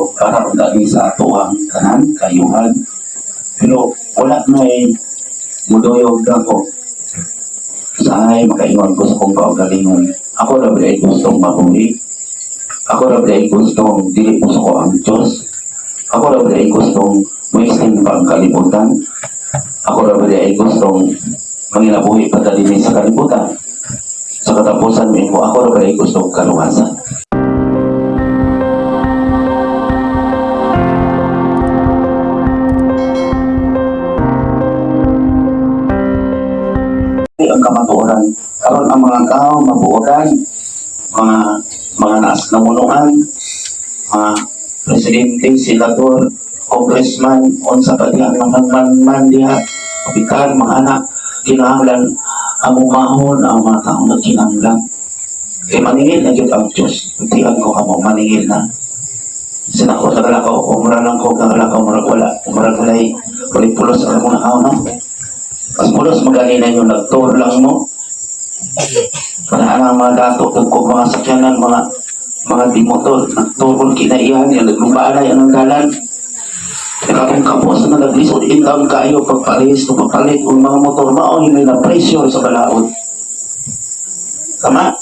So, para kung sa ato ang tanan, kayuhan. Pero wala na eh, muduyog na ko. Sahay, makaingon ko sa kong kaugalingon. Ako ra ba ay gustong mabuhi? Ako ra ba ay gustong dili mo ko ang Diyos? Ako ra ba ay gustong wasting pa ang kalibutan? Ako ra ba ay gustong manginabuhi pa dinhi sa kalibutan? Sa katapusan mo, ako ra ba ay gustong kaluwasan? Ang kamatuoran karon, ang mga tao mabuotan, mga naas namunuan, mga presidente, senador, congressman, unsa pa diha, mga man diha, kapitan, mga anak, kinahanglan ang umahon ang mga tao na kinahanglan kay maningil na gyud ang Diyos. Tiyan ko kamo, maningil na. Sinako sa kalakaw ko, mura lang ko, kalakaw, mura wala, mura walay, walay pulos ang mga nakaw, no? Mas pulos maganina yung nagtour lang mo. Para ang mga dato, tugkog mga sakyanan, mga di motor, nagtour kinaihan, yung naglubaan na yan ang dalan. Katong kapos na naglisod in town kayo pagpalis, pagpalit ang mga motor, mao hindi na pressure sa balaod. Tama?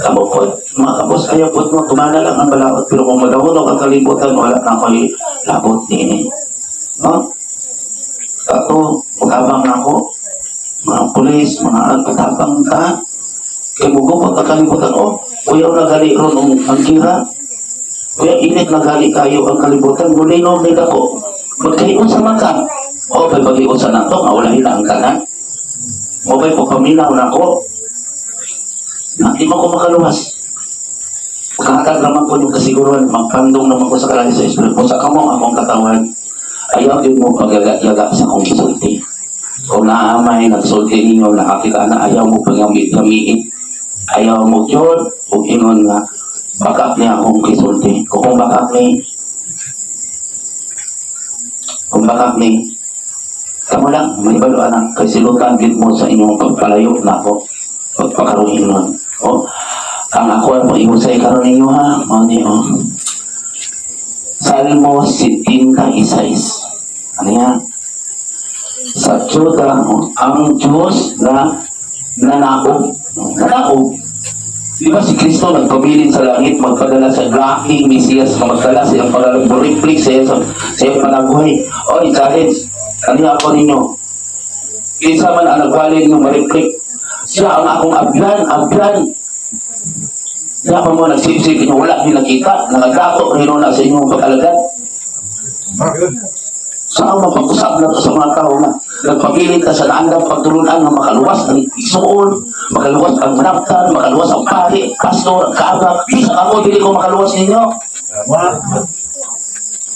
Kamo po, mga kapos, ayaw po mo, tumana lang ang balaod. Pero kung madahulog ang kalibutan, wala na ako'y labot niini. No? Kato, magabang na ako, mga pulis, mga katabang ta, kay mugupot ang kalibutan, oh, uyaw na gali ron ang gira, uyaw init na gali kayo ang kalibutan, mulino may dako, magkahiun sa maka, o, may pag sa nato, nga wala hila ang tanan, o may pagpaminaw na ako, na di mo ko makaluwas. Pagkakatag naman ko yung kasiguruhan, magpandong naman ko sa kalangit sa Espiritu, sa kamo akong katawan, ayaw din mo pagyaga-yaga sa akong gisulti. Kung naamay, nagsulti ninyo, nakakita na, ayaw mo paggamit-gamiin. Ayaw mo yun, kung ingon nga, bakak niya akong gisulti. Kung bakak ni, kamo lang, may balo anak, kay silutan gid mo sa inyong pagpalayo na ako, pagpakaruhin nun. Oh, ang ako ang pag-ihusay karon ninyo ha, mao ni oh. Salmo 76. Ano yan? Sa Juda, oh, ang Diyos na nanaog. Nanaog. Di ba si Kristo nagpabilin sa langit, magpadala sa laking Mesiyas, na magdala sa iyang paglalagbo, reflect sa iyang panabuhay. Oy, challenge. Ano ako ninyo? Kinsa man ang nagwalin ng ma-reflect. Siya ang akong abyan, abyan. Kaya pa mo nagsipsip inyo, wala niyo nakita, nagagato rin na sa inyong pag-alagad. Saan mapag-usap na to sa mga tao na nagpabilin ka sa naandang pagtulunan nga makaluwas ang isuon, makaluwas ang manaptan, makaluwas ang pari, pastor, ang kaabak. Bisa ako, dili ko makaluwas ninyo.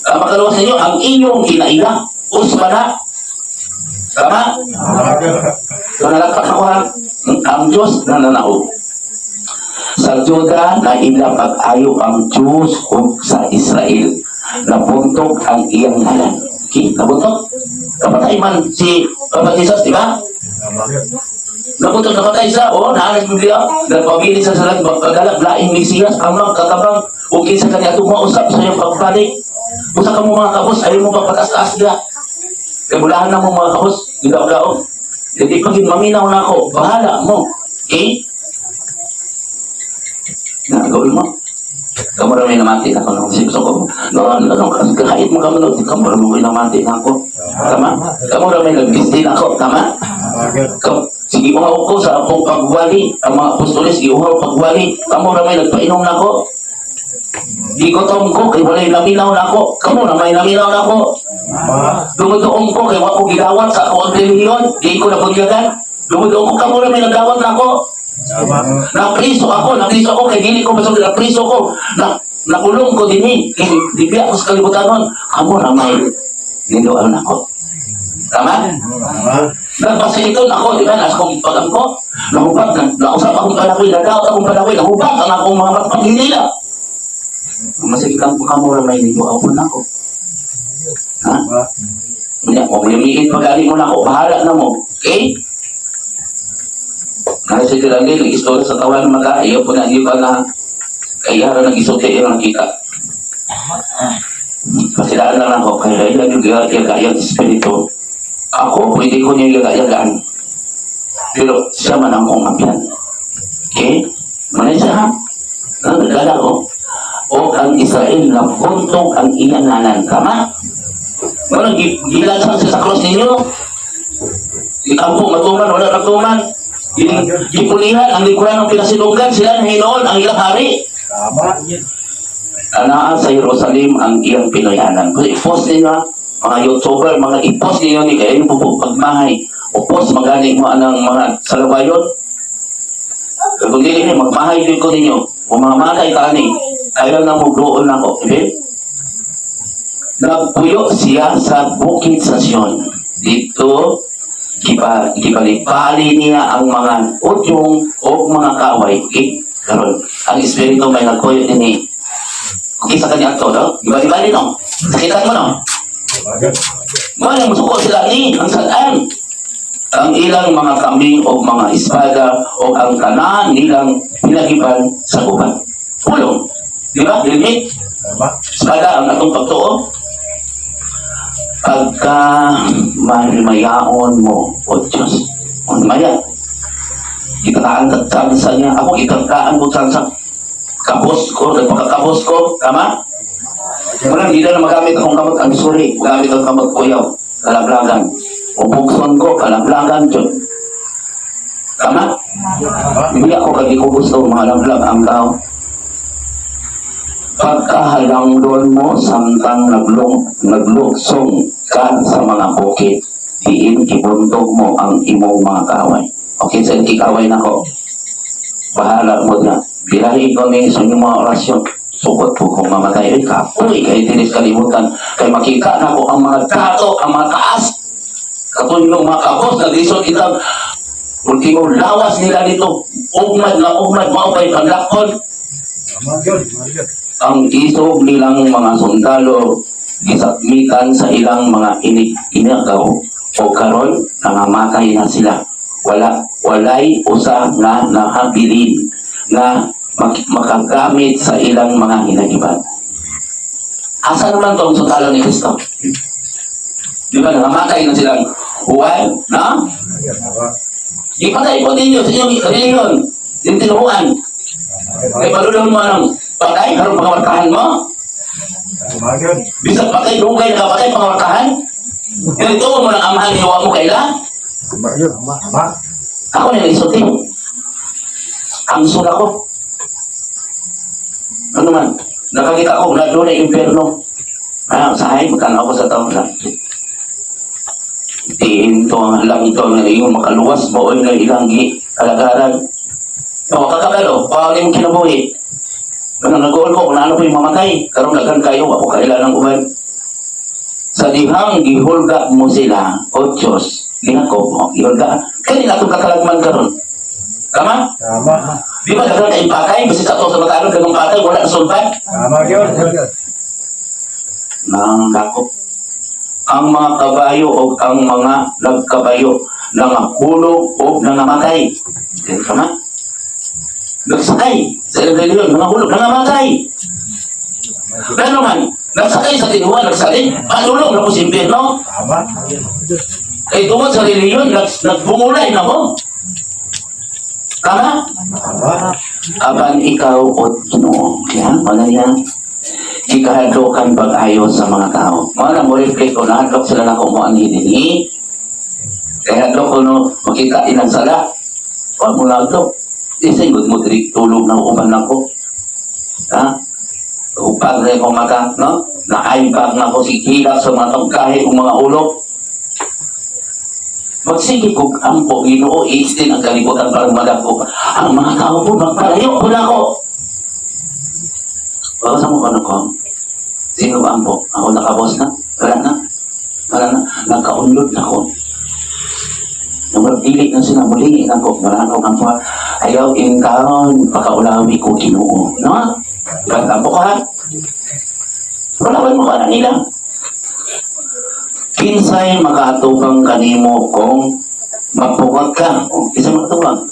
Ang makaluwas ninyo, ang inyong kinaila. Uspa na. Tama? So, nalagpak ako ha. Ang Diyos na nanaog. Sa Juda na ila pag-ayo ang Diyos ug sa Israel. Nabuntog ang iyang ngalan. Okay, nabuntog. Napatay man si Papa Jesus, di ba? Nabuntog, napatay siya. O, naalas Biblia. Nagpabili sa salag, magpadala, laing Mesiyas, ang mga katabang, o kinsa kanya mausap sa iyong pagbalik. Usa ka mo mga kabos, ayaw mo pagpataas-taas niya. Kaya mulahan na mo mga kabos, gidaog-daog. Hindi pag maminaw na ako, bahala mo. Okay? Nagawin mo. Kamu ramay namati na ako nung sipso ko. No, no, no, kahit mo kamo, kamu ramay namati na ako. Tama? Kamu ramay nag-bistin ako. Tama? Sige, uhaw ko sa akong pagwali. Ang mga apostoles, giuhaw pagwali. Kamu ramay nagpainom na ako. Gigutom ko, kay walay naminaw na ako. Kamu ramay naminaw na ako. Dumudoong ko, kay wako gidawat sa akong relihiyon. Di ko nabunyagan. Dumudoong ko, kamu ramay nagdawat na ako. Napriso ako, kay dili ko masulod, napriso ko, na, nakulong ko dinhi, kay dibiya ko sa kalibutan nun. Kamo ramay niloan ako. Tama? Nagpasiliton ako, di ba? Nasa kong pag-angko, nahubag, nausap akong palakoy, nadaot akong palakoy, nahubag ang akong mga paghinila. Masikitan ko kamo ramay niloan ako. Ha? Kanya, kung limiin pag-ali mo na ako, bahala na mo. Okay? Nasa si Tirangil, nag-istorya sa tawan ng mata, iyo po na, hindi pa na, kaya na nag-isulti, iyo nakita. Pasilaan lang ako, kaya ilan yung yagayag espiritu. Ako, pwede ko niya yagayagaan. Pero siya man ang kong abyan. Okay? Manay siya ha? Nagdala ko. O ang Israel na buntog ang iyang ngalan. Tama? Walang gilansan siya sa cross ninyo. Ikampo, matuman, wala natuman. Gipulihan ang likuran ng pinasilunggan, sila na hinoon ang ilang hari. Tama. Anaa sa Jerusalem ang iyang Pinoyanan. Kasi i-post ninyo, ha, mga YouTuber, mga i-post ninyo ni kayo yung pagmahay. O post magani mo anang mga salabayon. Kung dili ni magmahay din ko ninyo. Kung mga matay ka ani, ayaw na mo doon ako. Okay? Nagpuyo siya sa bukid sa Sion. Dito, gibali-bali niya ang mga udyong o mga kaaway. Okay? Karon, ang espiritu may nagpuyo din. Okay, sa kanya to, no? Gibali-bali, no? Sakitan mo, no? Mga musuko sila ni, ang salaan. Ang ilang mga kambing o mga espada o ang tanan nilang hinagiban sa gubat. Pulong. Di ba? Helmet. Tama. Espada ang atong pagtuo. Pagka mahimayaon mo, O Diyos, o maya, ikakaan ka sa niya, ako ikakaan ko sa kabos ko, nagpakakabos ko, tama? Wala, hindi na magamit akong kamot, I'm sorry, gamit ang kamot ko yaw, kalablagan. O bukson ko, kalablagan, Diyos. Tama? Tama. Hindi ako kagi ko gusto, mga lablag ang tao. Pagkahalangdon mo, samtang naglugsong ka sa mga bukid, diin gibuntog mo ang imong mga kaaway. Okay, sa kikaway na ko. Bahala mo na. Birahin ko ni sa inyong mga orasyon. Sukot po kung mamatay. Ay, kapoy, kay dinis kalimutan. Kay makita na ko ang mga dato, ang mga taas. Katulong mga kabos, naglisod itang ultimo lawas nila dito. Ugmad na ugmad, mao pa'y panlakon. Tama yun. Tama yun. Ang isog nilang mga sundalo gisakmitan sa ilang mga inagaw o karon nangamatay na sila, walay usa nga nahabilin nga makagamit sa ilang mga hinagiban. Asa naman tong sundalo ni Kristo? Di ba nangamatay na silang huwan na Tama. Ipatay po ninyo sa inyong reliyon yung tinuuan kay palulong mo anong patay karon pangawartahan mo. Tama yun. Bisag patay, dugay nakapatay, pangawartahan. Ganito mo ng amahan ni mo kaila. Tama yun. Tama. Ako na isulti. Ang sura ko. Ano man, nakakita ko na doon ay impyerno. Ah, sahay, magkano ako sa taon lang. Diin to ang lang ito nga iyong makaluwas mo nga ilang gi kalagaran. O, kakabalo, paano yung kinabuhi? Ano, nag-uol ko, kung ano po yung mamatay. Karoon daghan kayo, ako kailan ng uban. Sa dihang gihulga mo sila, O Diyos, ni Jacob, o, gihulga. Kaya atong kakalagman karon. Tama? Tama. Di ba daghan kayong patay? Basta sa ato sa Batalon, daghang patay, wala na sultan. Tama yun. Nang dako. Ang mga kabayo o ang mga nagkabayo, nangahulog o nangamatay. Okay, tama? Nagsakay sa ilang reliyon, nangahulog, nangamatay. Pero man, nagsakay sa tinuan, nagsalit, panulong na po sa impyerno. Tama. Kay tungod sa reliyon, nagbungulay na mo. Tama? Tama. Apan ikaw o Ginoo. Kaya, wala niya. Gikahadlokan pag-ayo sa mga tao. Mga na mo reflect ko, nahadlok sila na kung mo ang hidini. Kaya hadlok ko no, makita inang sala. Huwag mo nahadlok. Di sa ingod mo, diri tulog na uban ako. Ha? Upag na akong mata, no? Naaibag na ako si hilak sa mga tagkahe o mga ulok. Magsige kog ampo, Ginoo, i-extend ang kalibutan para madako. Ang mga tao po, magpalayo po na ako. Baka sa mukha ko, sino ba ampo? Ako nakabos na? Wala na? Wala na? Nagkaunlod na ako. Nung dili na sila, muli na ako, wala na akong ampo. Ayaw in taon, pakaulawi ko Ginoo. No? Pag-ampo ka, ha? Wala mo ka na nila. Kinsay makaatubang kanimo kung mapukat ka? O, kinsa makatubang?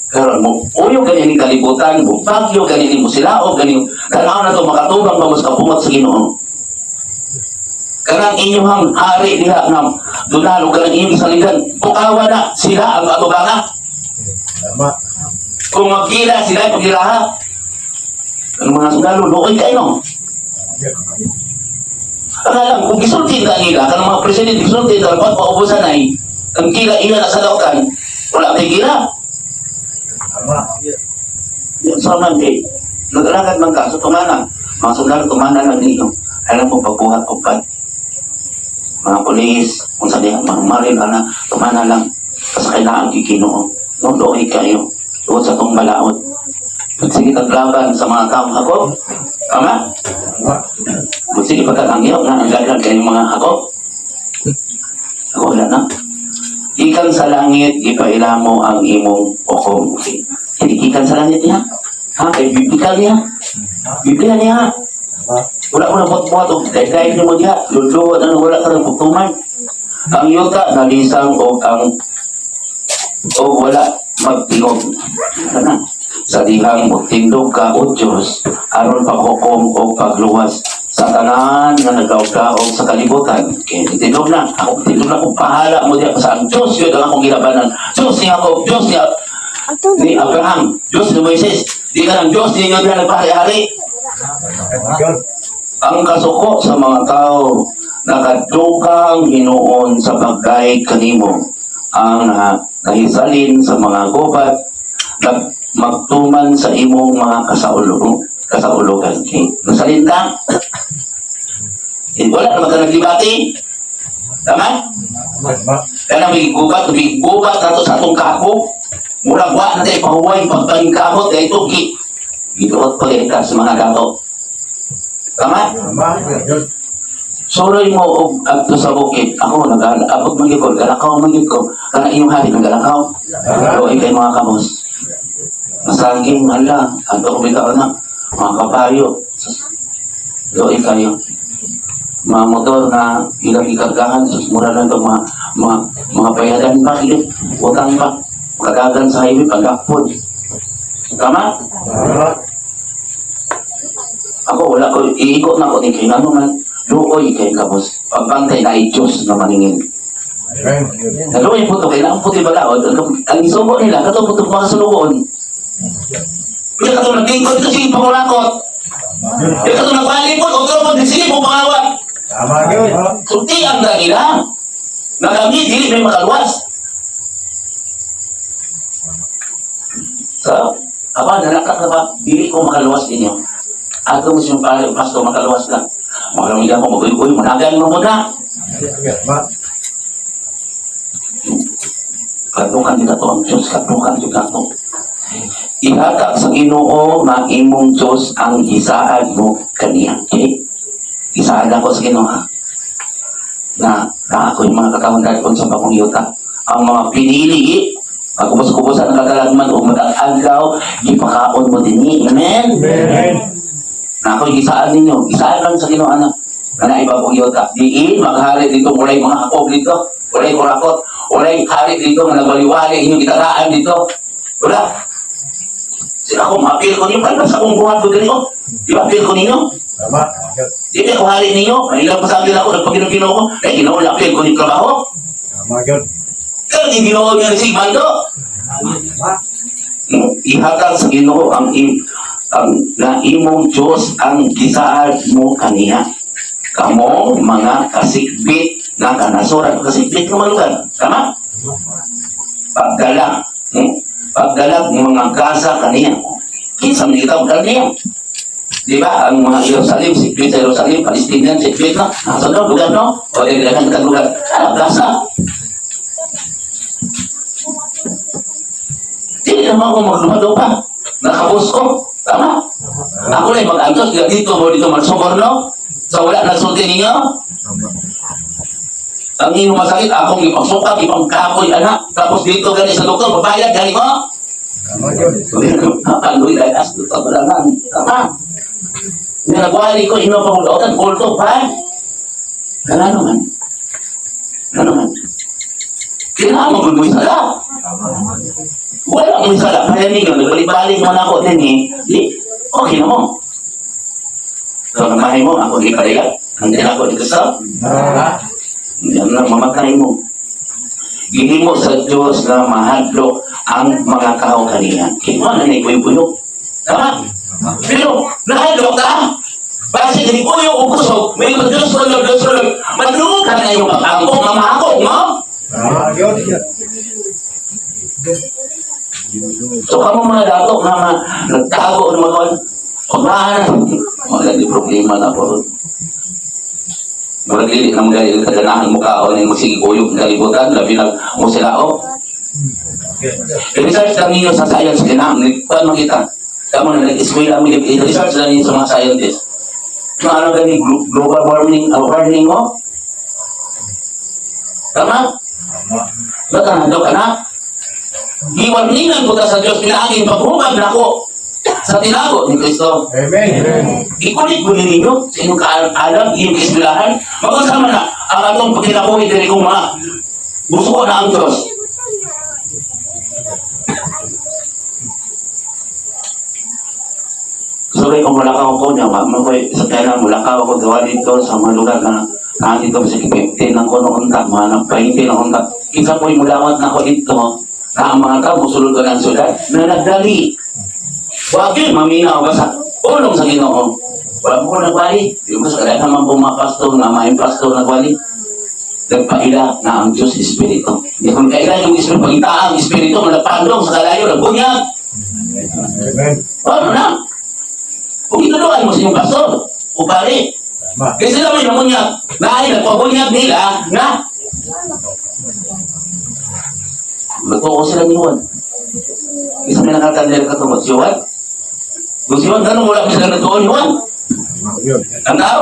Karon mo uyo gani ning kalibutan, mo bagyo gani mo sila o gani tanaw na to, makatubang ba mo sa kabungot sa Ginoo? Kanang inyong hari diha nga dunal o kanang inyong saligan, pukawa na sila ang atubanga. Tama. Kung magkila sila, pagkilaha. Ang mga sundalo, luoy kayo. Akala, kung gisulti ka nila, kanang mga presidente, gisulti ka, dapat paubusan ay, ang kila ila na sa lautan, wala kay kila. Tama. Yan sa man kay, nag-alagad man ka, so tumana, mga sundalo, tumana lang ninyo. Alam mo, pagbuhat o pag, mga polis, kung sa diha, mga maril, ana, tumana lang, kasi kailangan kikinoo. No, luoy kayo, tuod sa tong balaod. Sige kaglaban sa mga taong hakop. Tama? Tama. Kung sige pagkakangyap na ang daghan kayong mga hakop. Ako wala na. Gikan sa langit, ipaila mo ang imong hukom. Okay. Hindi gikan sa langit niya. Ha? Kay biblikal niya. Biblia niya. Tama. Wala ko na buhat-buhat o kahit mo diha. Luluwat ano, wala ka ng pugtuman. Ang yuta, nalisang o ang o wala magtingog. Ano na? Sa dihang tindog ka o Diyos, aron paghukom o pagluwas sa tanan nga nagaw-gaog sa kalibutan. Okay, tindog na. Ako tindog na kung pahala mo diha sa ang Diyos yun ang akong gilabanan. Diyos ni Jacob, Diyos ni Abraham, Diyos ni Moises. Di ka ng Diyos ninyo diha nagpahari-hari. Tama yun. Ang kasuko sa mga tao nakadukang hinuon sa pagkait kanimo ang nahisalin sa mga gubat na magtuman sa imong mga kasaulugan. Okay. Nasalin ka? Eh, wala naman ka nagdibati. Tama? Tama. Kaya may gubat, may gubat na to sa atong kako. Murag wa na tayo pahuway, pagpangkamot, kaya ito, giduot pa rin ka sa mga dato. Tama? Tama. Yun. Suroy mo og adto sa bukid. Ako nag abot man gyud ko, galakaw man gyud ko. Kana inyong hari nagalakaw. Pero kay mga kamos. Masaging hala, adto ko bitaw na mga kabayo. Doy kayo. Mga motor na ilang ikargahan, sus mura lang itong mga bayadan ba, yun, utang ba, kagagan sa highway, pagkapod. Tama? Tama. Ako wala ko, iikot na ko ni kay ngano man, luoy kay kabos. Pagbantay na ay Diyos na maningil. Amen. Naluoy po to, kailangan puti balaod. Ang isugo nila, kato po ito makasulugon. Kaya kato naglingkod kasi pangurakot. Kaya kato nagpalipot, o po, sige po pangawat. Tama yun. Sulti ang kanila. Na kami, dili may makaluwas. So, aba, nalakak na ba? Dili ko makaluwas ninyo. Ato mo siyang pare, pasto, makaluwas na. Makamila ko, mag-uy-uy, managan mo muna. Tama. Katukan nila to ang Diyos, katukan nila to. Ihatag sa Ginoo nga imong Diyos ang gisaad mo kaniya. Okay? Gisaad ako sa Ginoo ha. Na, na ako yung mga katawan dahil sa bakong yuta. Ang mga pinili, pagkubos-kubosan ang katalagman o matag-adlaw, gipakaon mo din. Amen? Amen. Na ako gisaad ninyo, gisaad lang sa Ginoo anak. Na iba pong yuta. Diin, maghari dito, walay mga hakob dito, walay kurakot, walay hari dito, nga nagwaliwali, inyong gitaraan dito. Wala. Sila ako, maapil ko ninyo, kalma sa akong buhat ko ganito. Di ba, apil ko ninyo? Tama. Di ba, ako hari ninyo? May ilang pasagin ako, nagpaginoo ko. Eh, ginoo, apil ko ninyo trabaho. Tama yun. Kaya hindi ginoo niya si Mando. Ihatag sa Ginoo ang na imong Diyos ang gisaad mo kaniya. Kamo mga kasikbit na kanasuran. Kasikbit ng mga lugar. Tama? Pagdala. Pagdala ng mga gasa kaniya. Kinsa man itaw kaniya. Di ba? Ang mga Jerusalem, sikbit sa Jerusalem, Palestinian, sikbit na. Nasa no, lugar no? O di daghan ka lugar. Ah, gasa. Di naman ako magdumado pa. Nakabus ko. Tama? Ako na mag-antos dito mo dito magsugor no? So wala nagsulti ninyo? Ang iyong masakit, akong ipagsuka, ipangkapoy, anak. Tapos dito gani sa doktor, babayad gani mo. Tama yun. Kaluy dahil as dito, wala na. Tama. Nagwali ko, ino pa kong kulto, pa. Wala naman. Wala naman. Kinahanglan mo sala. Wala mo sala. Kaya ninyo, nagbalik-balik mo na ako din eh. Di, okay na mo. So, namahay mo, ako di padayag. Ang ako dito sa, Tama. yan lang, mamatay mo. Gihimo sa Diyos na mahadlok ang mga tao kaniya. Kaya na na Tama? Pero, nahadlok ka. Basta hindi puyo o kusog, may mga Diyos ko Lord, Diyos ko Lord. Madlungo ka na iyong pag-angkok, nga mahakok mo. Tama yun. So, kamo mga dato, nga mga nagtago ng mga pagmahan. Wala di problema na po. Murag dili na mga kaganahan mo ka o nang magsige kuyog ng kalibutan, labi na mo sila o. I-research lang ninyo sa science, kinahang, nagpan makita. Kamo na nag-eskwela mo, i-research lang ninyo sa mga scientists. Kung ano gani global warming, warning mo? Tama? Tama. Baka nandok ka na? Giwarningan ko ta sa Diyos, pinaaging paghubag na ko sa tinago ni Kristo. Amen. Ikulit ko ninyo sa inyong kaalam, inyong kaeskwelahan. Magkasama na ang atong pagkinabuhi diri kong mga gusto ko na ang Diyos. Sorry kung mulakaw ko niya, ma sa kaya mulakaw ako gawa dito sa mga lugar na na dito sa 15 ng kono unta, mga 20 ng unta. Kinsa po'y mulawat na ko dito, na ang mga tao musulod ko ng syudad, na nagdali. Wag yun, maminaw ka sa ulong sa Ginoo. Wala mo ko nagwali. Di ba sa kaya naman pong mga pastor na mga pastor nagwali. Nagpaila na ang Diyos Espiritu. Hindi kung kaila yung Espiritu, pagita ang Espiritu, malapandong sa kalayo, nagbunyag. Amen. Paano na? Kung ituloy mo sa inyong pastor, o pare, Tama. kasi sila may namunyag, na ay nagpabunyag nila na Nagtuo sila ni Juan. Isa may nakatandel ka tungkol si Juan. Kung si Juan, ganun wala ko sila nagtuo ni Juan. Tama yun. Ang tao,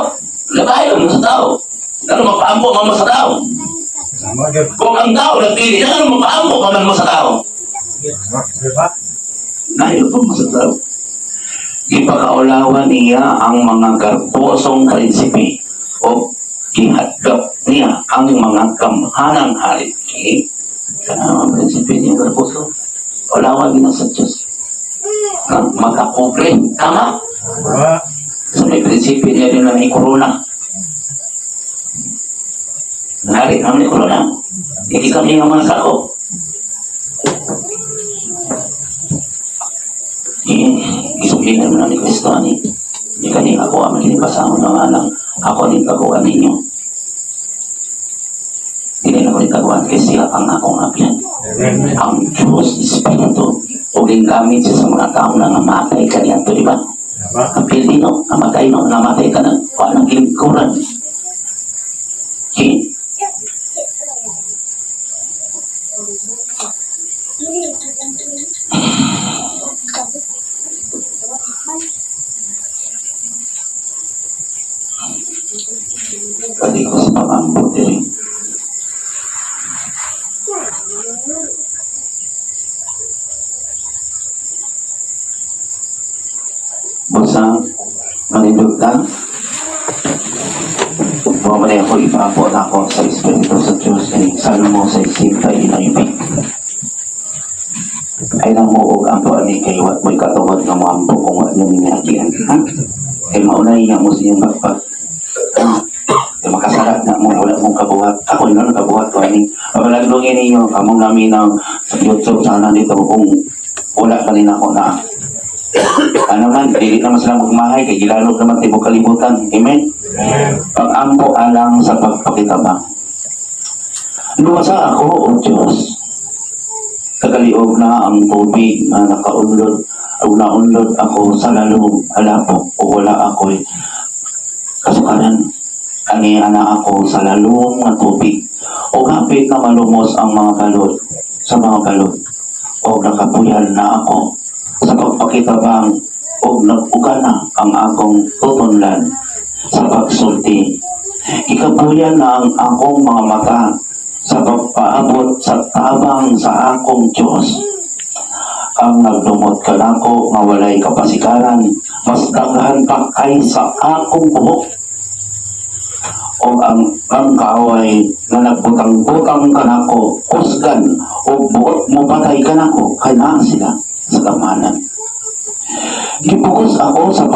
labayo mo sa tao. Ganun mapaampo ka mo sa tao. Tama yun. Kung ang tao nagpili, ganun mapaampo ka man mo sa tao. Tama. Diba? Nayo po mo sa tao. Ipakaulawan niya ang mga garbosong prinsipe o gihadlok niya ang mga kamhanang hari. Okay? Kana ang prinsipe niya garboso. Ulawan niya sa Diyos. Na makapobre. Tama? Tama. Sa may prinsipe niya rin na may corona. Nari kami ni corona. Hindi kami ang mga sako. Isublinan mo na ni Kristo ani. Hindi kani ako ang maging kasama ng anak. Ako ni taguan ninyo. Hindi na ko ni taguan kasi siya ang akong abyan. Amen. Ang Diyos Espiritu o gamit siya sa mga tao na namatay kaniya to, di ba? Tama. Ang Pilipino, namatay no, namatay ka na, walang lingkuran. Okay? Kali ko sa pag-ambot diri. Busa, manindog ka. Bumabalik ako, ipaabot ako sa Espiritu sa Diyos kay Salmo sa isip kay inaibig. Ay nang muog ang tuan ni kay wat mo'y katungod nga moampo kung wa niyo minagian. Ha? Kay maunay niya mo sa iyong pagpag. Kay makasalat na mo, wala mong kabuhat. Ako yun, nakabuhat ko. Ani, pagalaglungin ninyo, kamong namin ng sa YouTube sana dito kung wala ka rin ako na ano man, dili naman sila magmahay kay gilalog naman tibok kalibutan. Amen? Amen. Pag-ampo alang sa pagpakitabang. Luwasa ako, O Diyos. Kagaliog na ang tubig na nakaunlod o naunlod ako sa lalong alapok o wala ako'y kasukaran. Kaniya na ako sa lalong nga tubig o hapit na malumos ang mga balod sa mga balod o nakapuyan na ako sa pagpakitabang o nag-uga na ang akong tutunlan sa pagsulti. Ikapuyan na ang akong mga mata sa pagpaabot sa tabang sa akong Diyos. Ang nagdumot kanako nga walay kapasikaran, mas daghan pa kaysa akong buhok. O ang kaaway nga nagbutang-butang kanako, kusgan o buot mo patay kanako, kay naa sila sa kamanan. Gipugos ako sa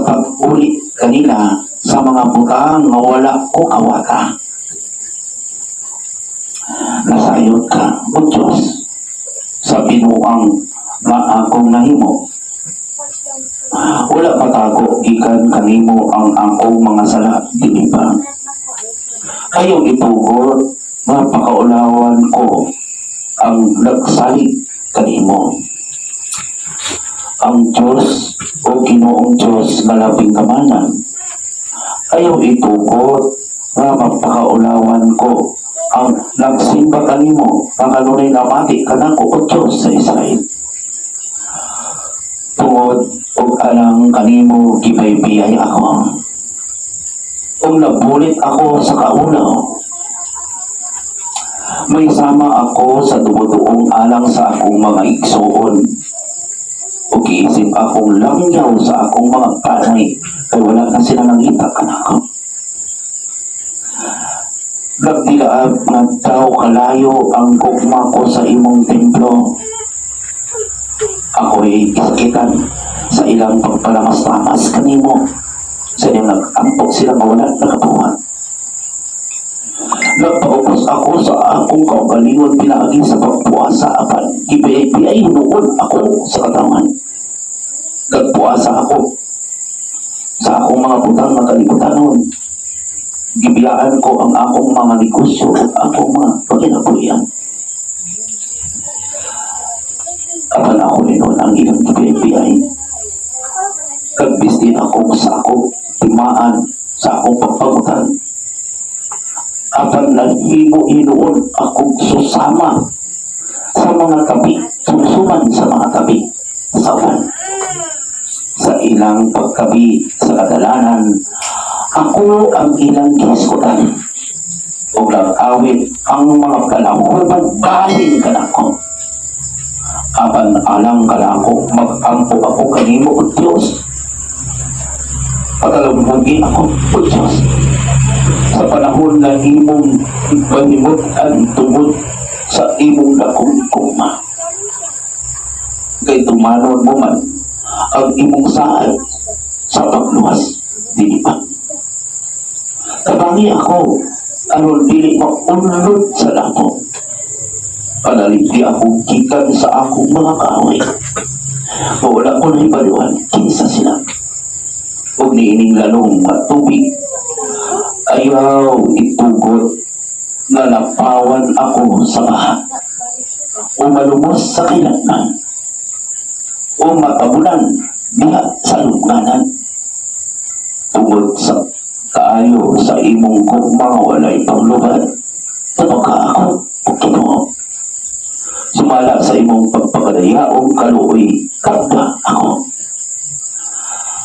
pag-uli kanila sa mga butang nga wala ko kawata. Nasayod ka, O Diyos, sa binuang nga akong nahimo. Wala patago gikan kanimo ang akong mga sala, dili ba? Ayaw itugot nga pakaulawan ko ang nagsalig kanimo. Ang Diyos o Ginoong Diyos nga labing kamanan, ayaw itugot nga mapakaulawan ko ang nagsimba kanimo nga kanunay namati kanako, O Diyos sa Israel. Tungod og alang kanimo, gibaybiyay ako. Ug nabulit ako sa kaulaw. May sama ako sa dumuduong alang sa akong mga igsuon. Ug giisip akong langyaw sa akong mga panay kay wala na sila nangita kanako. Nagdilaab nga daw kalayo ang gugma ko sa imong templo. Ako'y gisakitan sa ilang pagpalamas-lamas kanimo. Sa ilang nag-ampo sila nga wala nakabuhat. Nagpaubos ako sa akong kaugalingon pinaagi sa pagpuasa, apan gibiay hinuon ako sa katawan. Nagpuasa ako sa akong mga butang nga kalibutanon. Gibiyaan ko ang akong mga negosyo at akong mga pagkinabuhian. Apan ako hinuon ang ilang gibiay. Kag bisti ako sa ako timaan sa akong pagpagutan. Apan nahimo hinuon akong susama sa mga tabi, sumsuman sa mga tabi sa ulan. Sa ilang pagkabi sa kadalanan, ako ang ilang gihisgutan. Ug nag-awit ang mga kalahubog bahin kanako. Apan alang kanako, mag-ampo ako kanimo, O Diyos. Patalambugi ako, O Diyos, sa panahon na imong mahimut-an tungod sa imong dakong gugma. Kay tumanon mo man ang imong saad sa pagluwas, dili ba? Tabangi ako aron dili maunlod sa dako. Panalipdi ako gikan sa akong mga kaaway. Wala ko nahibaluan kinsa sila. Ug niining lalong nga tubig, ayaw itugot nga lapawan ako sa baha o malumos sa kailangnan o matabunan diha sa lubnganan. Tungod sa kaayo sa imong gugma nga walay panglubad, tabaka ako, o Ginoo. Sumala sa imong pagpakadayaong kaluoy, kagba ako.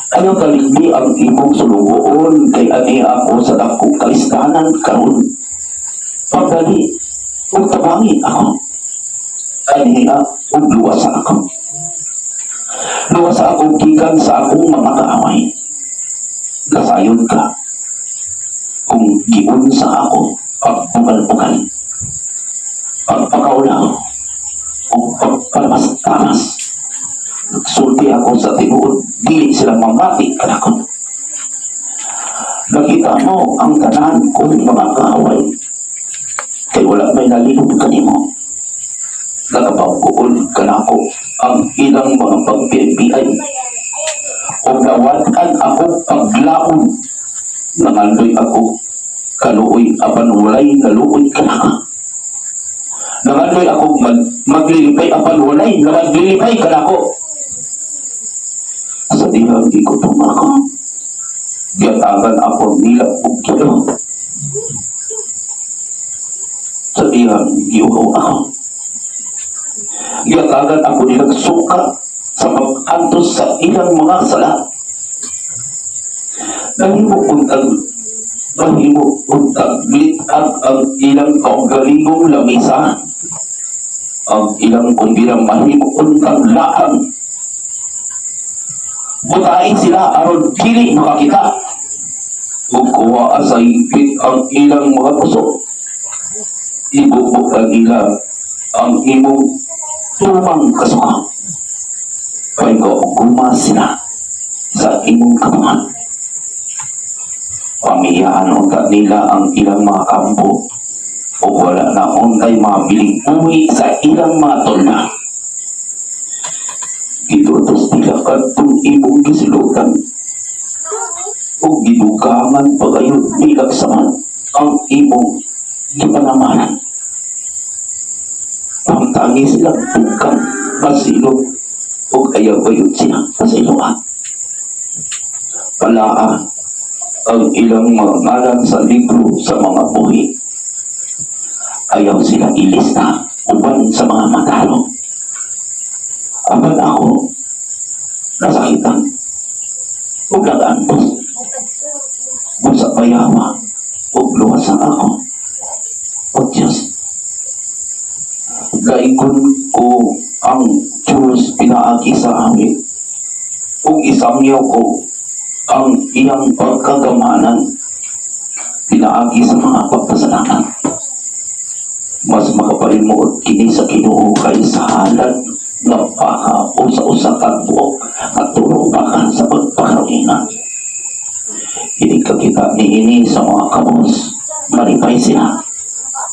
Ayaw talikdi ang imong sulugoon kay ani ako sa dakong kalistanan karon. Pagdali ug tabangi ako. Aniha ug luwasa ako. Luwasa ako gikan sa akong mga kaaway. Nasayod ka kung giunsa ako pagbugal-bugal, pagpakaulaw, o pagpalamas-tamas. Nagsulti ako sa tinuod, dili sila mamati kanako. Nakita mo ang tanan kong mga kaaway, kay wala may nalilom kanimo. Nakapagkuol kanako ang ilang mga pagpipiyay. O nawad-an ako paglaon. Nangandoy ako kaluoy apan walay naluoy kanako. Nangandoy ako maglilipay apan walay na maglilipay kanako. Sa dihang gigutom ako, giyatagan ako nila og kilo. Sa dihang giuhaw ako, giyatagan ako nilang suka sa pag-antos sa ilang mga sala. Nahimo untag litag ang ilang kaugalingong lamisa. Ang ilang kumbira mahimo untag laang. Butain sila aron dili makakita. Ug kuhaa sa higpit ang ilang mga puso. Ibugbog ang ila ang imong tumang kasuka. Kay kauguma sila sa imong kabuhat. Pamiyaan unta nila ang ilang mga kampo o wala na untay mga biling buhi sa ilang mga tolda. Gidutos nila kadtong imong gisilutan ug gidugangan pagayon nilag saman ang imong gipanamanan. Pamtangi sila bukang masilog ug ayaw gayud sila pasiloan. Palaa ang ilang mga ngalan sa libro sa mga buhi. Ayaw sila ilista uban sa mga matarong. Apan ako, nasakitan ug nag-antos. Busa payawa ug luwasa ako. O Diyos, daigon ko ang Diyos pinaagi sa awit ug isangyaw ko ang iyang pagkagamhanan pinaagi sa mga pagpasalamat. Mas makapahimuot kini sa Ginoo kaysa halad nga baka o sa usa ka buok at turo baka sa pagpakaroina. Hindi kakita niini sa mga kabos, malipay sila.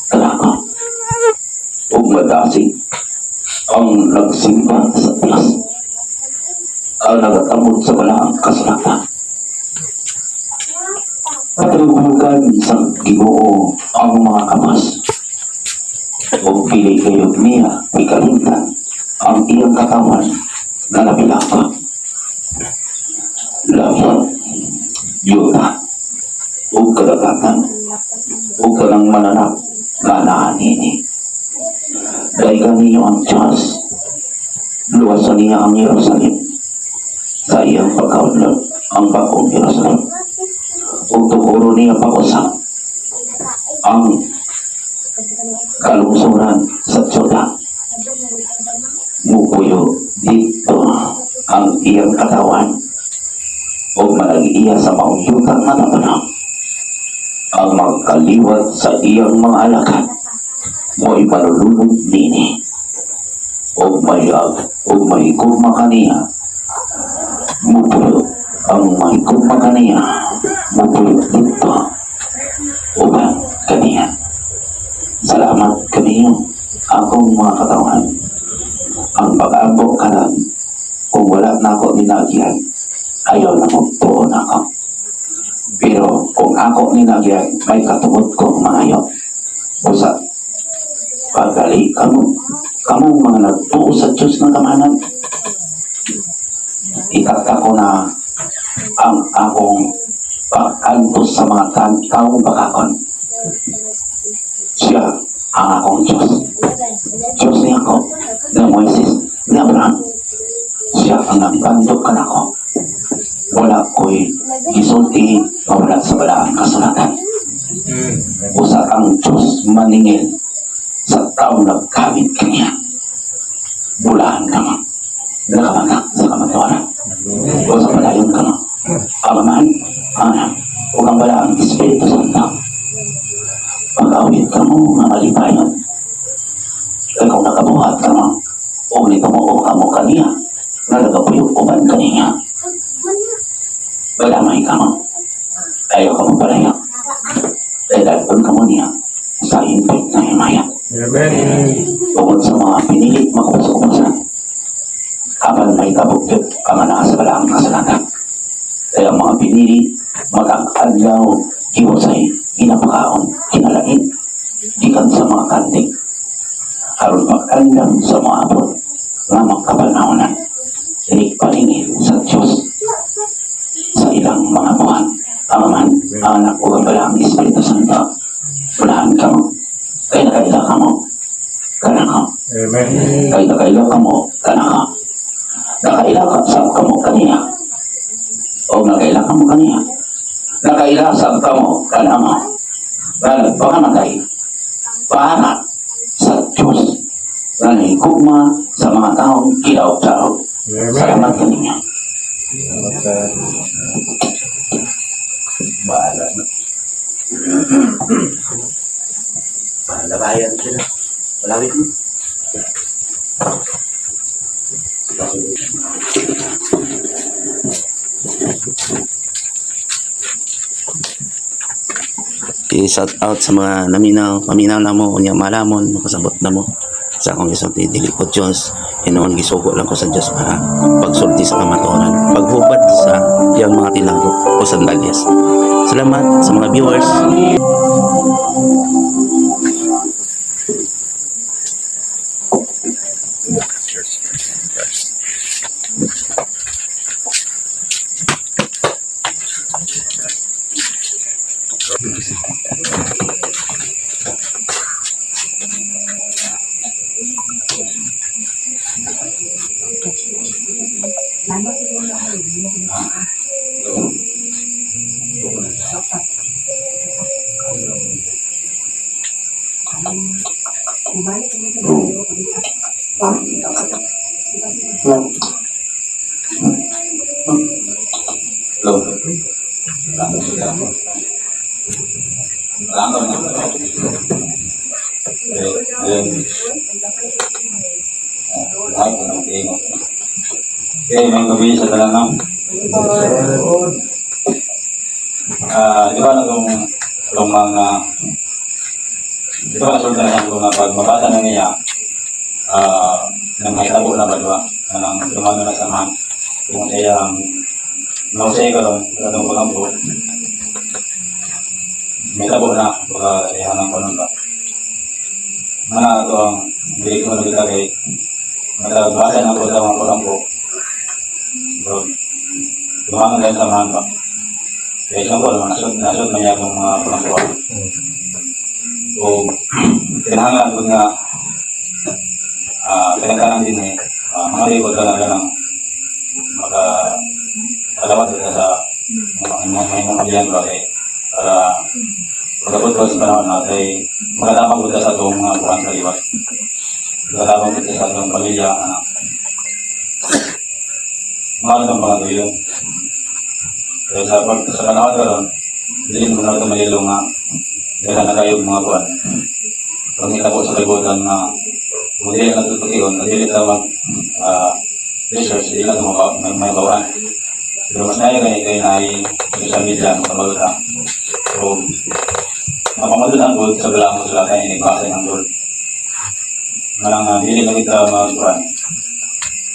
Kalaka. Ug madasig ang nagsimba sa Diyos, ang nagatamod sa balaang kasulatan. Patrugugan sa Ginoo ang mga kabos. Ug dili kayo niya ikalimtan ang iyang katawan na nabilanggo. Langit, yuta, ug kadagatan, ug kanang mananap nga naa niini. Daygan ninyo ang Diyos. Luwasan niya ang Jerusalem sa iyang pagkaudlot, ang bagong Jerusalem. Ug tukuro niya pag-usap ang kalungsuran sa Juda. Mupuyo dito ang iyang katawan o manag-iya sa maong yuta nga tapanang. Ang magkaliwat sa iyang mga alagad mo'y malulunod nini o mayag o mahigugma kaniya. Mupuyo ang mahigugma kaniya, mupuyo dito uban kaniya. Salamat kaniyo, akong mga katawan. Ang pag-ampo karon, kung wala na ako ninagyan, ayaw na magtuon ako. Pero kung ako ninagyan, may katungod ko maayo. Usa, pagali kamo, kamo mga nagtuo sa Diyos ng kamanan, ikata ko na ang akong pag-antos sa mga taong bakakon. Siya ang akong Diyos. Diyos ni ako, ni Moises, ni Abraham. Siya ang nagtandog kanako. Wala ko'y gisulti nga wala sa balaang kasulatan. Usa ang Diyos maningil sa taong nagkamit kaniya. Bulahan ka mo. Nakamata sa kamatuoran. O sa padayon ka mo. Ang Amahan, ang Anak, ug ang Balaang Espiritu Santo. Pag-awit ka mo nga malipayon. Kay kung nakabuhat ka mo, o nitumuo ka mo kaniya, nga nagapuyo uban kaniya. Balamay ka mo. Ayaw ka mo palaya. Kay dalton ka mo niya sa impit na himaya. Amen. Tungod sa mga pinili makubos-kubosan. Apan may kabukit ang naa sa balaang kasulatan. Kaya ang mga pinili, matag adlaw, hiwasay, ginapakaon, kinalain, gikan sa mga kantik. Aron pag-andam sa mga abot, nga magkapanahonan, palingin sa Diyos sa ilang mga buhat. Ang Amahan, ang Anak, ug ang Balaang Espiritu Santo. Bulahan ka mo. Kay nakaila ka mo. Kanako. Amen. Kay nakaila ka mo. Kanako. Nakaila ka sa ka mo kaniya. O nakaila ka mo kaniya. Nakaila sa ka mo kanamo. Nga nagpakamatay para sa Diyos na nahigugma sa mga taong kilaw-kilaw. Amen. Salamat kaninyo. Salamat, sir. Bahala na. Bahala bayan sila. Malawit mo. Okay, shout out sa mga naminaw, paminaw na mo, unya malamon, makasabot na mo sa akong gisulti, dili ko Diyos, hinuon gisugo lang ko sa Diyos para pagsulti sa kamatuoran, paghubad sa iyang mga tinago o sandalyas. Salamat sa mga viewers. Hello. Ayun. Lahat ng tingo. Okay, may gabi sa talan no? Di ba na itong mga, di ba nasultan na ko nga pag mabasa na niya, nang mahitabo na ba, di ba? Nang dumano na samahan. Kung siya ang nausay ka ron, sa itong pagampo, may tabo na, baka siya ng kanon ba. Mana ito ang hindi ko nagkita kay nakagbasa na ko sa mga pagampo. Bro, dumano na yung samahan ba. Kaya isang ko naman, nasod man niya itong mga pagampo. O, kinahanglan ko nga, pinagkanan din eh, mga likod talaga ng maka kalawat ka sa mga mga mga ba kay para pagkabot ko sa panahon na kay magatabang ko sa itong mga buwan sa liwat. Magatabang ko sa itong pamilya. Anak. Mga itong pangatuyo. Kaya sa panahon karon, hindi mo na ito malilo nga dahil na kayo mga buwan. Pag ko sa kalibutan nga kung hindi na natutukion, dili ta mag research, hindi na ito may bawaan. Pero mas ngayon kay kay na ay social media, makabalo ta. So, mapamadun ang good sa balang mo sila kaya inigbasa ng good. Nga nga, dili lang kita magkuhan.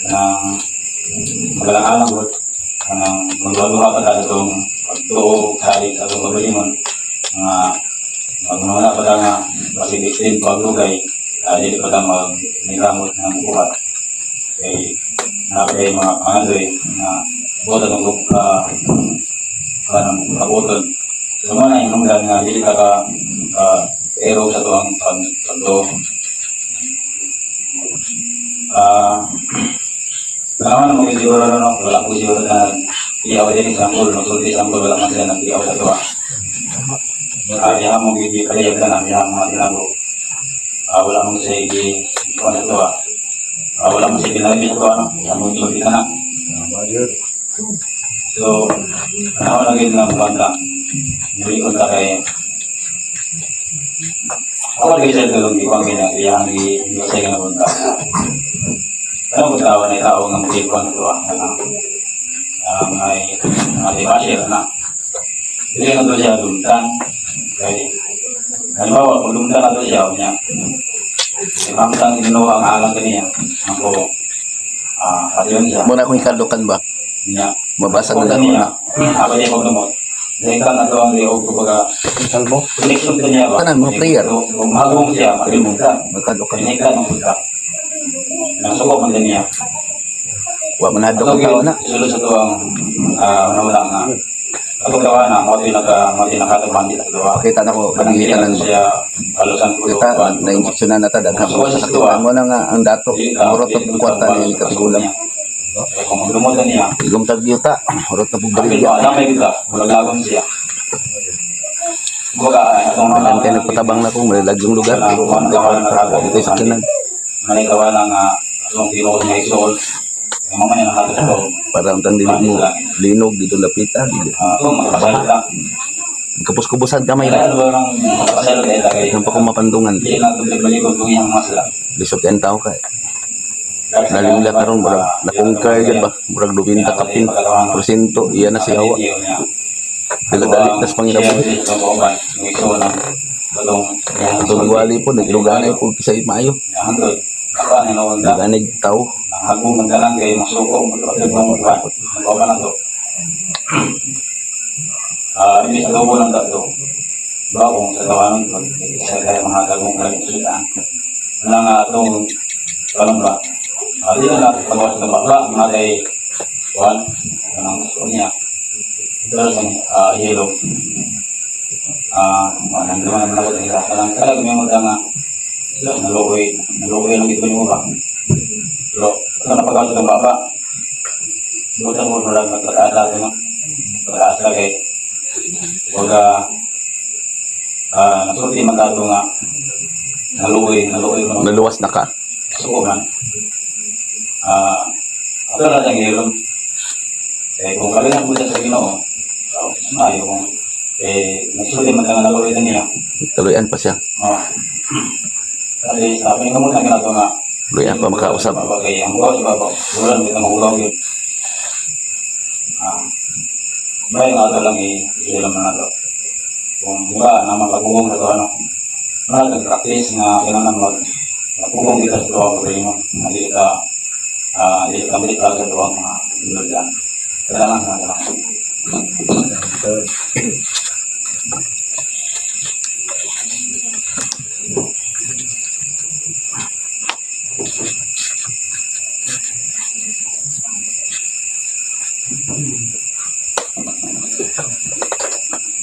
Nang magalang-alang good. Nang magduha pa ta sa itong pagtuo, salig sa itong kagalingon. Nga, magmuna pa ta nga, basig extend paglugay, dili pa ta mag-niramot ng buhat. Kay, na kay mga pangandoy na buhat atong kanang kabuton. So mo na hinungdan nga dili ka ka pero sa tuang pagdo. Kailangan mo siguro na no, wala ko siguro na iyaw din sa sanggol, magsulti sanggol wala man sila nag-iyaw sa tuwa. Diha mo gigi kaliyag ka na, diha mo mga tinago. Wala mo sa igi kuan sa tuwa. Wala mo sa ginagawa sa tuwa no, diha mo sulti ka na. So, panahon na gid nga mukanta. Hindi ko ta kay ako lagi sa tulong di ko ang ginagiyang di sa ginapunta. Ano ko tao na tao nga mukikuan sa tuwa na ang ay mga di ba na. Dili na to siya dumtan. Kay halimbawa pag dumtan na to siya niya. Ipamtang Ginoo ang alang kaniya. Ako patyon siya. Muna akong ikadukan ba? Niya. Mabasa na lang niya. na. Ako niya pagdumot. Dahil ka na to ang liog kumbaga Kalbo. connection ka niya ba? Tanan, mga prayer. Kung hagong siya, makalimutan. Magkadukan. Kaya ng punta. Nang suko man din niya. Wa man hadlok ang tao na. Sulod sa tuwang nawala nga. Atong gawa na, mo ito naka, mo ito nakatubang dito sa gawa. Pakita na ko, Kanang pagkita na ng siya, kalusan ko. kita na injection na ta daghang mga sakitan mo na nga ang dato. Murot na pong kwarta ni katigulang. Kung magdumutan niya, Igom tag yuta, murot na pong apil barilya. ba, damay kita, wala siya. Kumbaga, atong Daghang kayo nagpatabang na kong malalag yung lugar. Dito sa sakinan. Manikawa na nga atong Ginoo nga igsoon. Yung mga niya nakatulog ko. Para ang dili mo linog dito lapitan. Dili. Ah, ito, makapasalot lang. Kapos-kubusan kamay Kaya ra. ano ba nang makapasalot eh, tagay. Ang pa kong mapandungan. Hindi lang ito balikod kung iyang mga sila. Lisod kay ang tao kay. Lalim la karon murag nakongkar gyud ba? Murag 90 kapin porsyento iya na si awa. Dali tas panginabuhi. Atong wali po nag-iluganay po sa maayo. Iluganay tao. Imbis adobo ng tatlo. Bagong sa tawanan ko, isa kaya mga dagong kalamit sulitan. Wala nga itong kalong ba? Di na natin pagawa sa baba, mga kay Juan, anong gusto niya. Pero sa yellow. Nandun naman ako sa isa. Kalang kalag may mga nga, sila naluoy, naluoy lang ito niyo ba? Pero, ito na pagawa sa baba. Butan mo lang magpataas natin, no? Pataas lang kay Waga, nasulti man dato nga, naluoy, naluoy mo Naluwas na ka. Suko man. Ato na siyang hilom. Eh, kung kalingan mo siya sa Ginoo, oh, maayo kung eh, nagsulti man ka nga naluoy na niya. Tuluyan pa siya. Oh. Kasi sa pinakamutan ginagawa nga, Tuluyan pa makausap. Kay ang bukaw sa babaw. Wala na kita mahugaw yun. May nga ito lang i-ilam na nato. Kung di ba, naman pagugong sa ito, ano, wala nag-practice nga kailangan magugong kita sa ito ang problema. Hindi kita, hindi kita balik sa ito ang mga sunod dyan. Kailangan sa lang.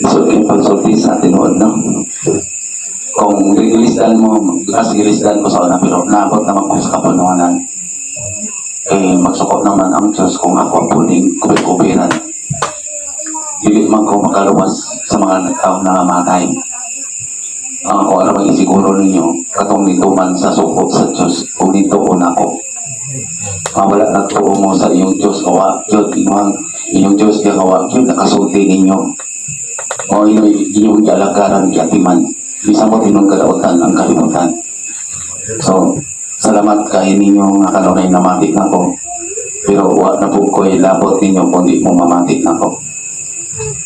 So, yung pagsulti sa tinuod, no? Kung gigilisdan mo, mas gilisdan ko sa una, pero naabot naman ko sa kapunuanan. Eh, magsukot naman ang Diyos kung ako ang puning kubi-kubiran. Dili man ko makaluwas sa mga tao na namatay. Ang ako alam ang isiguro ninyo, katong nituman sa sukot sa Diyos, kung nito ko na ako. Mawala nagtuo mo sa iyong Diyos, kawa, Diyos, inyong, inyong Diyos, kawa, Diyos, nakasulti ninyo. O inyong, inyong gialagaran, giatiman. Bisa mo tinong kadaotan ang kalimutan. So, salamat kay ninyo nga kanunay namati na ko. Pero wa na po ko'y labot ninyo kundi mo mamati na ko.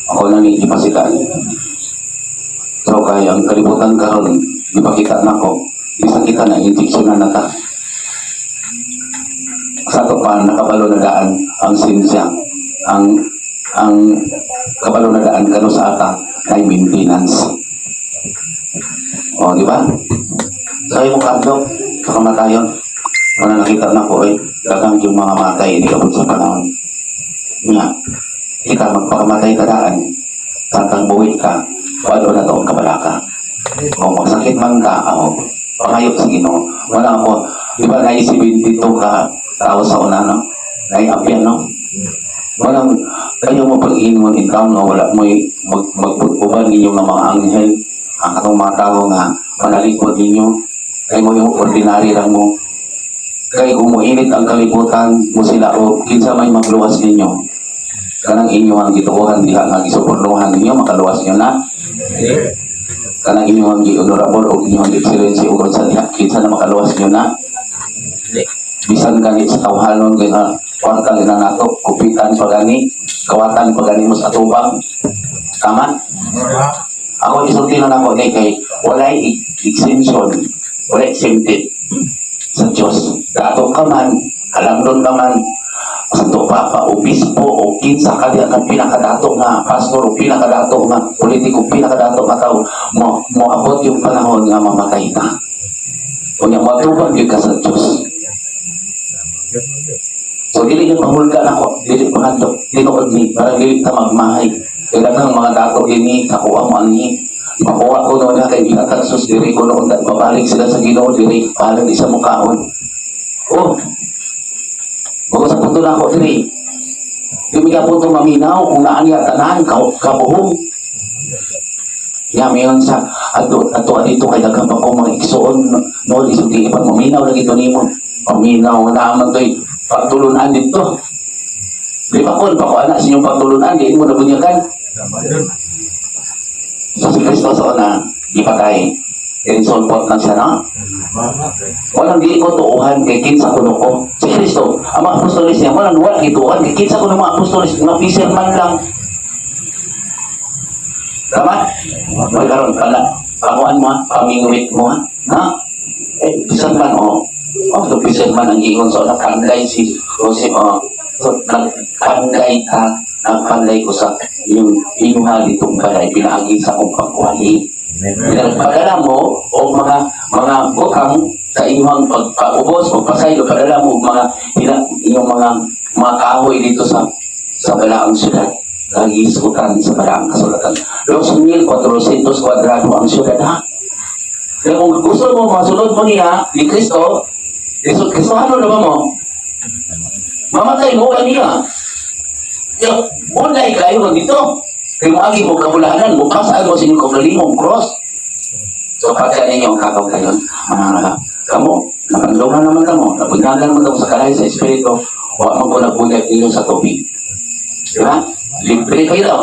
Ako na ni ipasikan. So, kay ang kalibutan karon ipakita na ko. Bisa kita na injeksyonan na ta. Sa ato pa nakabalo na daan ang sinsya. Ang kabalo na daan kano sa ata ay maintenance. O, di ba? Sabi mo kadlok sa kamatayon. Wala nakita na ko eh. Daghang yung mga matay hindi abot sa panahon. Nga, kita magpakamatay ka daan. Santang buwi ka, walo na taong kabalaka. Kung magsakit man ka, ako, pangayop sa Ginoo. Wala ako, di ba naisipin dito ka tao sa una, no? Naiapyan, no? Walang, kayo mo pag-ingon in town, no? Wala mo magputuban ninyo ng mga anghel, ang katong mga tao nga manalikod ninyo, kay mo yung ordinary lang mo. Kay kung muinit ang kalibutan mo sila o kinsa may magluwas ninyo. Kanang inyo ang gituohan diha nga gisupornohan ninyo makaluwas niyo na. Kanang inyo ang gi-honorable o inyo ang excellency ug sa diha kinsa na makaluwas niyo na. Bisan gani sa tawhanon kay nga kwarta gina nato kupitan pa gani kawatan pa gani mo sa atubang. Tama? Ako isulti na nako ni kay walay exemption, walay exempted sa Diyos. Dato ka man, alam ka man, Santo Papa, obispo, o kinsa ka diya kang pinakadato nga pastor, o pinakadato nga politiko, pinakadato nga tao, mo moabot yung panahon nga mamatay ka. Unya matubang gyud ka sa Diyos. So dili yung mahulga nako, dili pangadto, tinuod ni para dili ta magmahay. Kay daghang mga dato ini kakuha mo ani. Makuha ko noon na kay gihatag sus diri ko noon babalik sila sa Ginoo diri bahalag isa mo kaon. Oh. Bago sa punto na ako diri. Di mi ka punto maminaw kung naan niya tanan ka kabuhong. Ya mayon sa adto adto dito kay daghang pa ko mga igsoon noon isulti pa maminaw lagi to nimo. Paminaw na man toy Pagtulunan dito. Di ba kung pakuha na sa inyong pagtulunan, di mo nabunyagan. Tama yun. So si Kristo sa una, ipatay. Insulpot lang siya, no? Tama. Walang di ko tuuhan kay kinsa kuno ko. Si Kristo, ang mga apostoles niya, walang wala gituuhan kay kinsa kuno mga apostoles, mga fisherman lang. Tama? Magkaroon pala. Pakuan mo, ha? Pamingwit mo, ha? Ha? Eh, fisherman, oh. Oh, the fisherman ang ingon sa una, panlay si Jose, oh. So, nagpanlay ka, nagpanlay ko sa yung inuha ditong balay, pinaagi sa akong pagwali. Pinagpadala mo o mga butang sa inyong pagpaubos, pagpasaylo, padala mo mga inyong mga kahoy dito sa balaang syudad. Nagisutan sa balaang kasulatan. 2,400 kwadrado ang syudad, ha? Kaya kung gusto mo, masunod mo niya, ni Kristo, Kristo, Kristo, ano na ba mo? Mamatay mo kaniya. Yo, munay kayo dito. Kaya moagi mo kabulahanan, mo pasaan mo sa inyong kaugalingong cross. So pagka ninyo ang kakaw kayon, mga kamo, napandungan naman kamo, nabunyagan naman kamo sa kalahi sa Espiritu, wa man ko nabunyag ninyo sa tubig. Di ba? Libre kayo daw.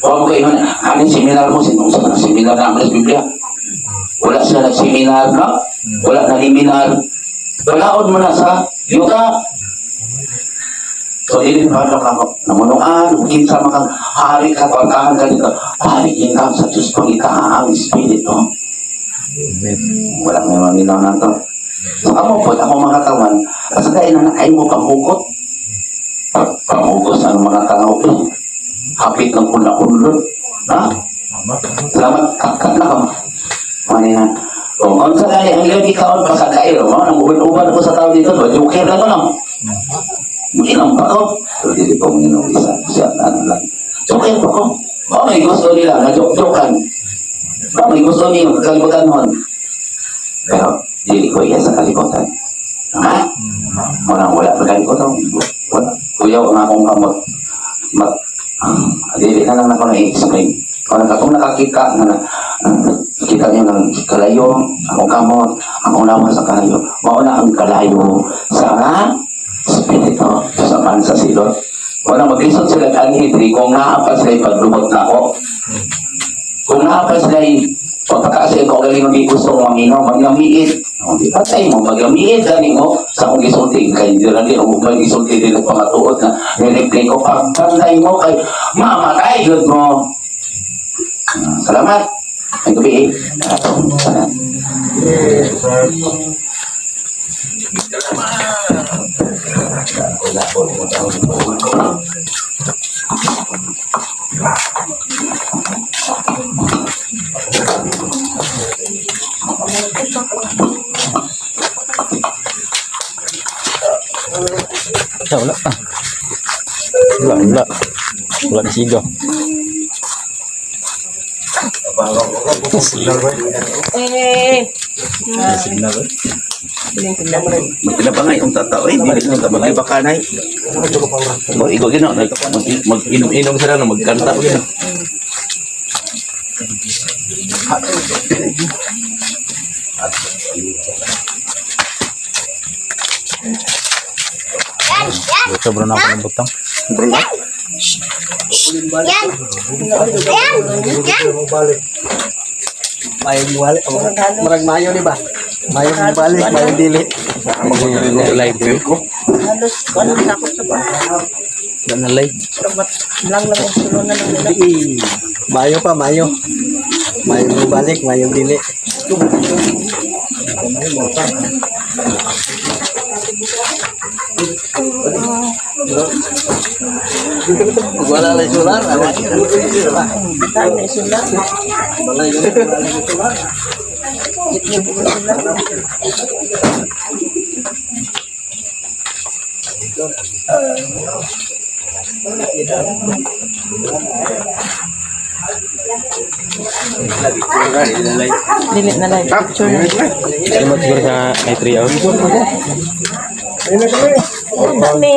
Wa mo kayo na, aning seminar mo, sinong sa seminar namin sa Biblia. Wala sila nag-seminar, no? Wala na seminar. Walaon mo na sa yuta. So, dili pa ka ako. Namunuan, kinsa man kang hari ka, pagkahan ka dito. Hari kita sa Diyos pangita ang Espiritu. Wala may maminaw na to. So, kamo po, ako mga katawan, kasi kaya na ay mo panghugot. Panghugot sa mga tao, eh. Hapit ng kuna-kunlod. Ha? Tama. Salamat, kat-kat na ka. Mani na. Kung unsa kay ang iyong ikaon pa sa kairo, mo nang uban-uban ko sa tao dito, ba joker na ko lang. Inom pa ko. Pero dili ko minum isa. Siya ano lang. Joker pa ko. Oh, may gusto nila, na joke-jokan. Oh, may gusto niyo, kalibutan hon. Pero dili ko iya sa kalibutan. Ha? Wala wala pa kalibutan. Wala. Kuyaw ang akong kamot. Mat, dili na lang ako na-explain. Kung katong nakakita na kita niyo ng kalayo, akong kamot, akong lawas sa kalayo. Mao na ang kalayo sa espiritu sa man sa silot. Wala maglisod sila kanhi diri kung naa pa sila paglumot na ako. Kung naa pa sila pagpakaasi ko galing di gusto maminaw, magyamiit. O, di patay mo, magyamiit gani mo sa akong gisulti. Kay di lang din, o may gisulti din ang pangatuod na nireplay ko. Pagpantay mo kay mamatay yun mo. Salamat. Ay gabi eh. Salamat. Sir. Wala pa. Wala, wala. Wala na sigaw. Eh, Signal eh. Magpinapangay ang tatao eh. Dili na ka magkibakanay. Mag-igo gino. Mag-inom-inom sila no, magkanta ko gino. Sobrang na ako ng butang. Mayo balik. Murag mayo ni ba? Mayo balik, mayo dili. Live ko. Halos ano sakop sa ba? Wala na live. Pero lang lang ang sulon na lang nila. Mayo pa, mayo. Mayo balik, mayo dili. Wala lang solar, wala. Bitan na isulat. Wala yun, wala yung solar. Gitni po isulat. Dili na live picture. Limot siguro sa may 3 hours. Kami.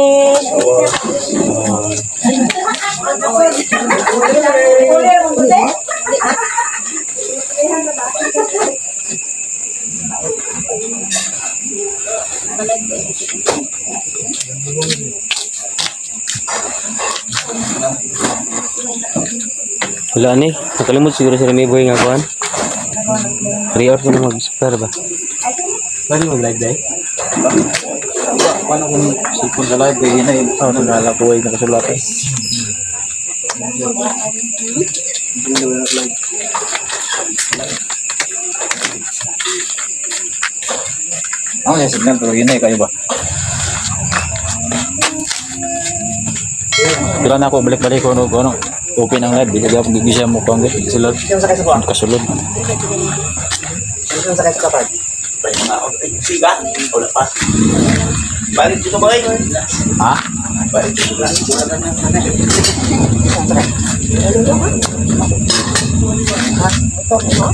Wala ni. Nakalimot siguro si Remy Boy nga kuan. 3 hours na mag-spare ba? Pwede mag-live day? Paano kung sipon sa live kay hinay? Oh, nagala ko ay nakasulat eh. Ako yung signal pero hinay kayo ba? Pila na ako balik-balik ko no ano. Open ang live, di ako gigisa mo kung sulod. Kasulod. Siga, wala pa. Balik dito boy. Ha? Balik dito. Ito, no?